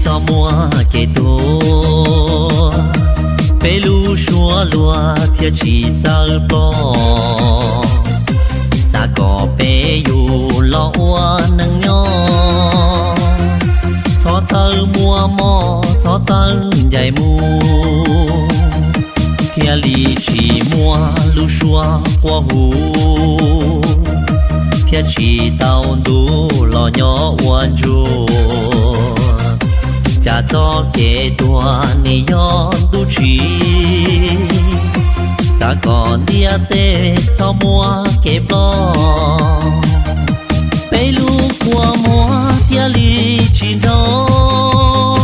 Txhob muab kev tuag, peb lub suab luag thiaj tsis txawj ploj. Xav kom peb yug los ua neej nyob, txhob txawj muaj mob, txhob txawj ncaim mus, thiaj li tsis muaj lub suab quaj hu, thiaj tsis tau ntuj los nyob ua ntsuag. Cas txoj kev tuag nim yog ntuj tsim, xav kom ntiaj teb txhob muaj kev ploj. Peb lub kua muag thiaj li tsis nrov,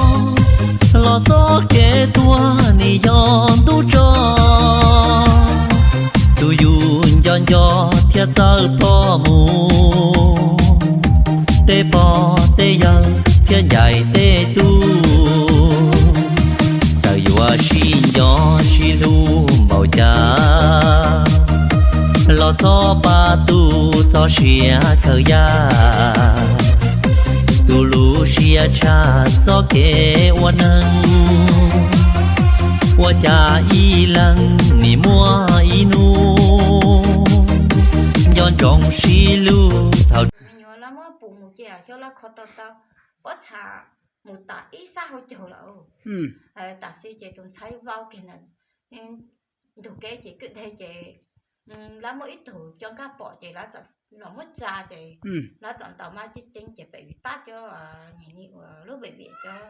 los txoj kev tuag nim yog ntuj tso. Tus yus nco nco thiaj txawj ploj mus, tej pog tej yawg thiaj ncaim tej tub. Txawm yuav sib nco sib hlub npaum cas, los txhob pab tus txoj sia khaws yaj. Tus lub siab tshaj txoj kev ua neeg, ua cas ib leeg nim muaj ib hnub nco ntsoov sib hlub thaum. Nyuam lawv muab pum mus ces xyov lawv kho tau tau, pob txha mus tas ib sab hauv caug lawm. Tam sim ces tus ntxhais vau kiag ntawd, ntug kev ces kwj deg ces lawv muab ib tug cov nkaj pom ces lawv txawm los muab tsa ces lawv txawm ntaus mas ceeb ceeb ces pem vim tab cov, nim ni uas lub pem vim cov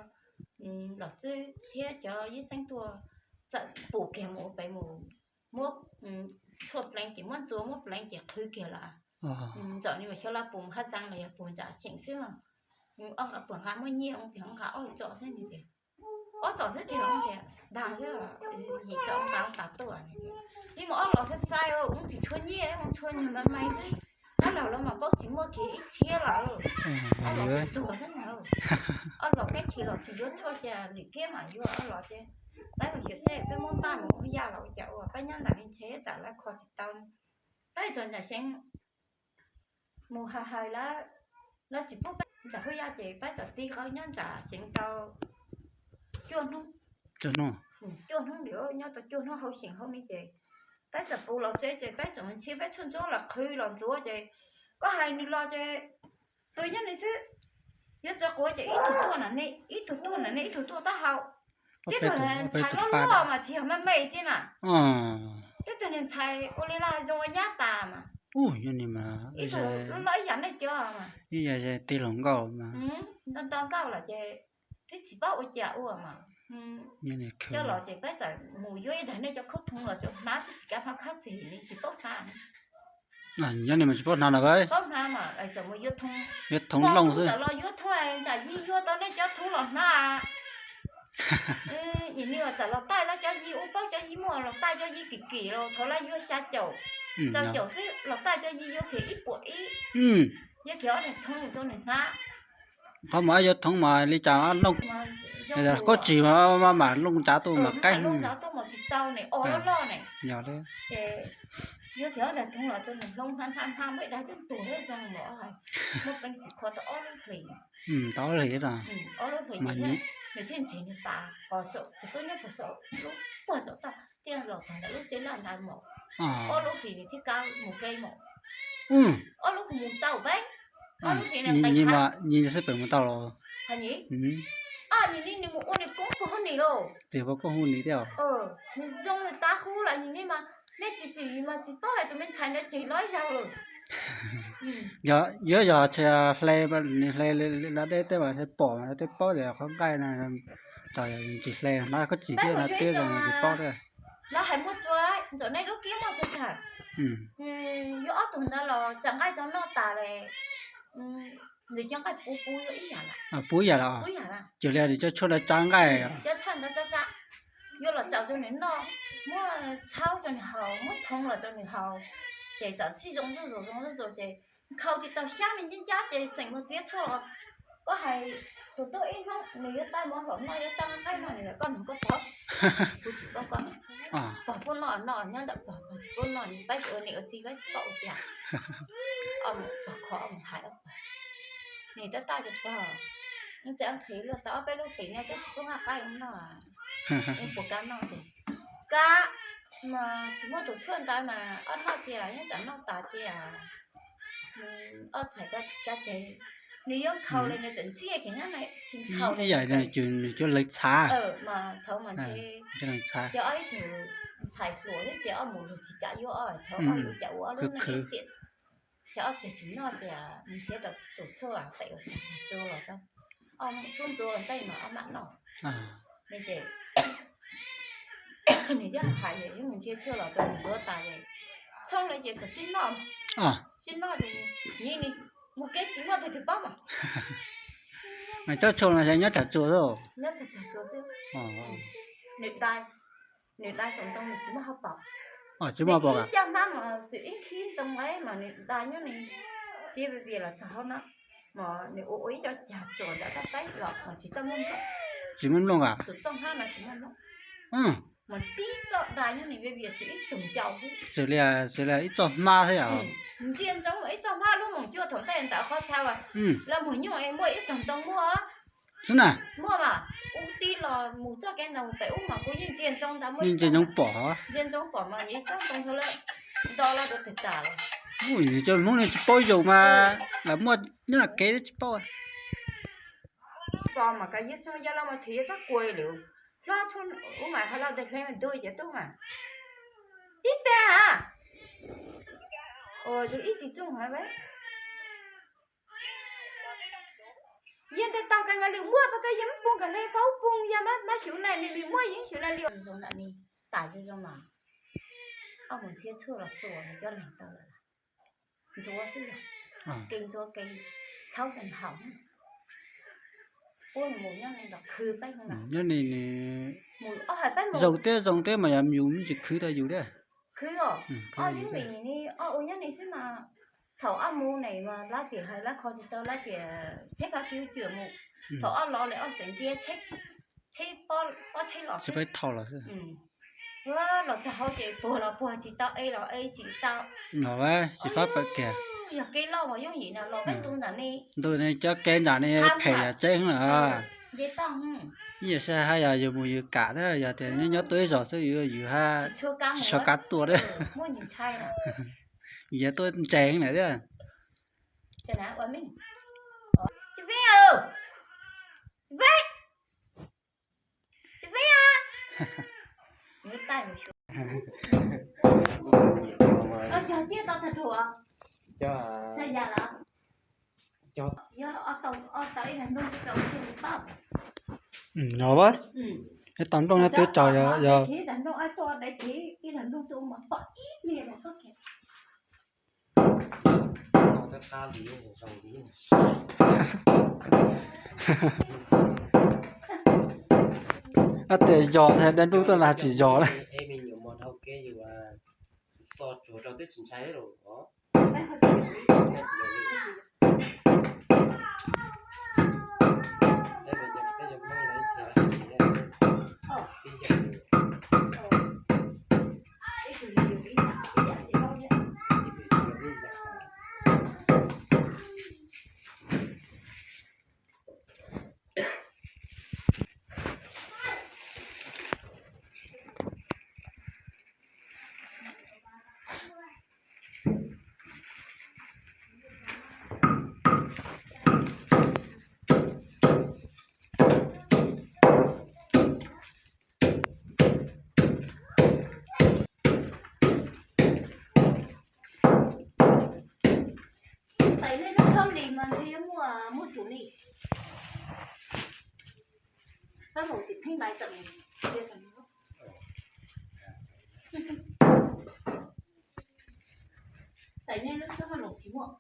los xwb thiab cov yib xeeb tuaj txawm pum kiag mus pem mus muab tshuaj pleev ces muab ntxuav muab pleev ces qhwv kiag lawm. Ntxawm ni mas xyov lawv pum haj xeeb los yog pum ntsa xeem xwb. Ob nqa puag nqa muab nyiaj ua tiag nqa ob txom xwb ni tias, ob txom xwb tiag tias dag xwb, yim txom nqa tas tuaj. Ib mus ob los xwb sai ua ub tsis tshua nyiaj ua tshua nyuag me me xwb. Tab los lawv mas paub tsis muaj kiag ib txhiab lawm. Ob los tsuag xwb na. Ob los peb chim los tsis yuav tshuaj cia lwm thiab mas yuav ob los ces peb mus xyuam seb peb muab npaj mus ua yaj los ua cas ua peb nyob nram li ntshe tam lawv kho tsis tau. Peb txog nram xeev mus hais hais lawv, lawv tsis pub peb nram hauj yaj ces peb txawm tig qhov nyob nram xeev tau cuaj hnub. Cuaj hnub li, nyob tau cuaj hnub hauv xeev hauv ni ces peb txawm pum los tsev ces peb txawm mus nrhiav peb tshuaj ntxuav los qhwv los ntxuav ces koj hais nws los ces tus nyob ni xwb, yuav txawv quav ces ib tug tuaj na ne, ib tug tuaj na ne, ib tug tuaj taub hau. Tib tug ntxhais loj loj mas tsis yog me me thiab na. Tib tug niag ntxhais ua li laj zoo ua nyab tas mas. Ib tug loj loj ib yam nej cov mas. Ib yam tij laug nkauj mas. Nto nto nkauj lawm ces twb tsis paub ua cas ua mas. Coj los ces peb txawm mus yuav ib daim nej cov khaub thoov los txawm hnav twb tsis kav hnav khab txig li tsis paub hnav. Nyob ni mas tsis paub hnav na. Paub hnav mas txawm mus yuav thoov, yuav thoov looj xwb. Txawm los yuav thoov ntsam yig yuav tau nej cov thoov los hnav. Yim ni uas txawm los taij lawv cov yig ua paub cov yig muaj los taij cov yig kim kim los thaum lawv yuav xya caum, rau caum xwb los taij cov yig yuav kiag ib puas ib. Yuav kiag ob daim thoov rau nws hnav. Qhov mas yuav thoov mas li cas looj, khaub txig mas mam looj ncav tuaj mas qaib. Looj ncav tuaj mas tsis tau ne, o loj loj ne. Yog li. Yuav kiag ob daim thoov los rau nws hloov hnav hnav hnav muaj ib daim twb tuag thiab zoo los hais, muaj peev xwm kho tau ob lub hlis. Tau ob lub hlis los. Ob lub hlis mas nws thiaj ntsig nws tas qos saum tus tub nyob puag saum, lub puag saum toj thiaj los txog ntawm lub tsev laj ntawd mos. Ob lub hlis nws thiaj kav mus kev mos. Ob lub mus tau peb. Ob lub hlis nws nqis nyi mas nyi xwb pem mus tau los. Hais nyi, nyi ni nws mus ua nws koob puag hauj ni lauj. Tias puas koob hauj ni thiab os. Nws zoo nws tav hub lawm nyi ni mas nej tsis tsim mas tsis paub hais tus me ntxhais ntawd ceg los ib zaug lawm. Yog, yog hle, nws hle la deb tej mas hle pom mas tej paub tias qhov nqaij no tsis hle, hnab khaub txig thiab hnab tiab zoo tsis paub thiab. Lawv hais muaj sua, ntxawm nej lub kiab muaj txhua tsav. Yuav ob tug ntawd los tsa nqaij rau noj tas li, nws cov nqaij puv puv yuav ib yam lawm. Puv ib yam lawm. Ces li cov tshuaj ntawd tsa nqaij, cov tshuaj ntawd tsa, yuav los tsaus rau nws noj, muab txhaub rau nws haus, muab txhoov los rau nws haus, ces txawm sib zoo zuj zus zoo zuj zus ces nkhaus tsis tau xyab me ncab ncab ces xeem mus txiav tshuaj los. Koj hais tus tub ib hnub nws yuav tau mov hlob noj yuav tau nqaij noj nws koj nug koj pog, kuv tsis paub koj, pog puab noj noj nyob ntawm pog, pog tsis paub noj, peb ua niam ua txiv peb tsis paub ua cas. Pog kho mus hais pog, nws tab taj ces pog Ntxeev qhiv luag tau ob peb lub qhiv no tab sis tub haj qab ua noj, ua puas kab noj ces kab mas tsis muaj tus tshuaj ntawd mas ob noj tias yeej txawm noj tas tias nws ob txhais kab ceg, nws yuav nkhaus li nws txawm ntsiag kiag nyob tsis nkhaus li. Ib yam nws cov leeg txhav mas thaum mas ntshe leeg txhav cov ob ib tug ntxhais hluas xwb ces ob mus lug tsis kam yuav ob thaum ob lub cas ua ob lub no ib tiam ces ob txhais tsis noj tias nws nrhiav tau tus tshuaj pem uas txag txag txua los tau, ob xub ntxuav ua ntej mas ob mam noj. Ces nws thiaj hais tias yog nws nrhiav tshuaj los rau nws ntxuav tas ces txhob li ces kom sib noj, sib noj ces nws mus kev tsis muaj tus twg paub mas. Mas tsob tshuaj no nyob tag tsua xwb. Nyob tag tsua xwb. Nws dai, nws dai saum ntoo nws tsis muaj hauv paus. Tsis muaj hauv paus. Ib caj hmab mas xwm ib khib ntoo lawm mas nws dai nyob nws txiv vias vias los txog hauv no mas nws ua ua ib co cag tsuas ntawm koj teb los mas tsis txawj muaj nplooj. Tsis muaj nplooj a? Tus txoj hmab no tsis muaj nplooj. Mas tib txoj dai nyob nws vias vias xwm ib tug ncaus xwb. Xws li, xws li ib txoj hmab thiab yom? Ntsia ntsoov ib txoj hmab lub moos cuaj thaum ntej ntawd qhov chaw uas los mus nyuj es muaj ib txog ntoo muaj. Xwb na. Muaj mas, ub tib los mus txoj kev ntawd pem ub mas kuv yeej ntsia ntsoov ntawd muaj, yeej ntsia ntsoov pom, ntsia ntsoov pom mas ib txoj ntoo nto lawm rau twg tas lawm. Ub, cov Hmoob no tsis paub zoo mas lam muaj nyob kev tsis paub. Pom mas ka yog xyoo yog los mas thwv yog txoj kua lawm. Hlob tshuaj ub mas hlob ntawd hle mas dua ces tub mas tib teg a. Tus ib tsis txooj hov. Yog ntawd tau ka nkaus lwm muaj pas koj yog mab poo kom hle paub poo yog mab xyuv na nws lwm muaj yeej xyuv na li zoo ntawm ni tas zoo zoo mas. Ob mus nrhiav tshuaj los txuas coj leeg tau lawm. Ntxuav xwb, kev ntxuav kev txhaub kev haus. Ua mus nyob ni los khwv peb nyob ni, mus ob hais peb mus zoo teb zoo teb mas yog yus me ntsis khwv tau yus thiab. Khwv os, ob yus me ntsis ni ob ua nyob ni xwb mas. Thaum ob mus ne mas lab tias hais lab kho tsis tau lab tias tsheb kab twb cuam mus. Thaum ob los li ob xeem ntiab tsheb, tsheb pob tsheb los xwb. Los txog hauv ces puag los puag tsis tau, e los e tsis tau. Tsis fab pawm kiag. Yog kev loj mas yooj yim no los peb ntu ntawm ni. Ntu ni cov kev nram ni phem yam tseeb lawm. Ib yam saib hab yog yus mus yus kam thiab yog tias nyob nyob tuaj ib zaug xwb yus hab tsis tshua kam tuaj thiab. Yus yuav tuaj ntse heev lawm thiab. No, ib tag nplooj nyob twb tsaug yog. Ab tias yog dab nruj tuaj los tsis yog na. Tais nej lub hlob li mas ntshe yuav muaj muaj tsum li. Peb mus tim pheej tais txawm mus. Tais nej lub hlob los tsis muaj.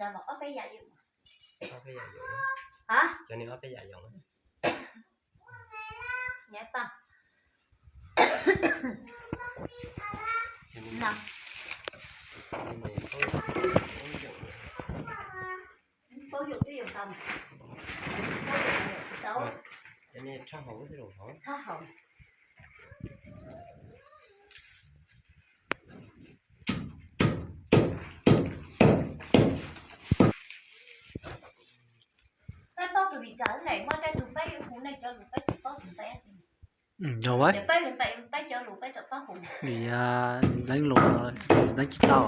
Ob peb yam yoom. Hab? Cov no ob peb yam yoom. Nyab paj. Paub yoom twb yoom tau. Paub yoom tsis tau. Tshab hau. Peb paub tus vim tsam lawm muaj tej tug peb hu nej cov lus peb tsis paub tus ntxaij. Yog, peb hu peb cov lus peb tsis paub hu. Vim ntxeev lus, ntxeev tsis tau.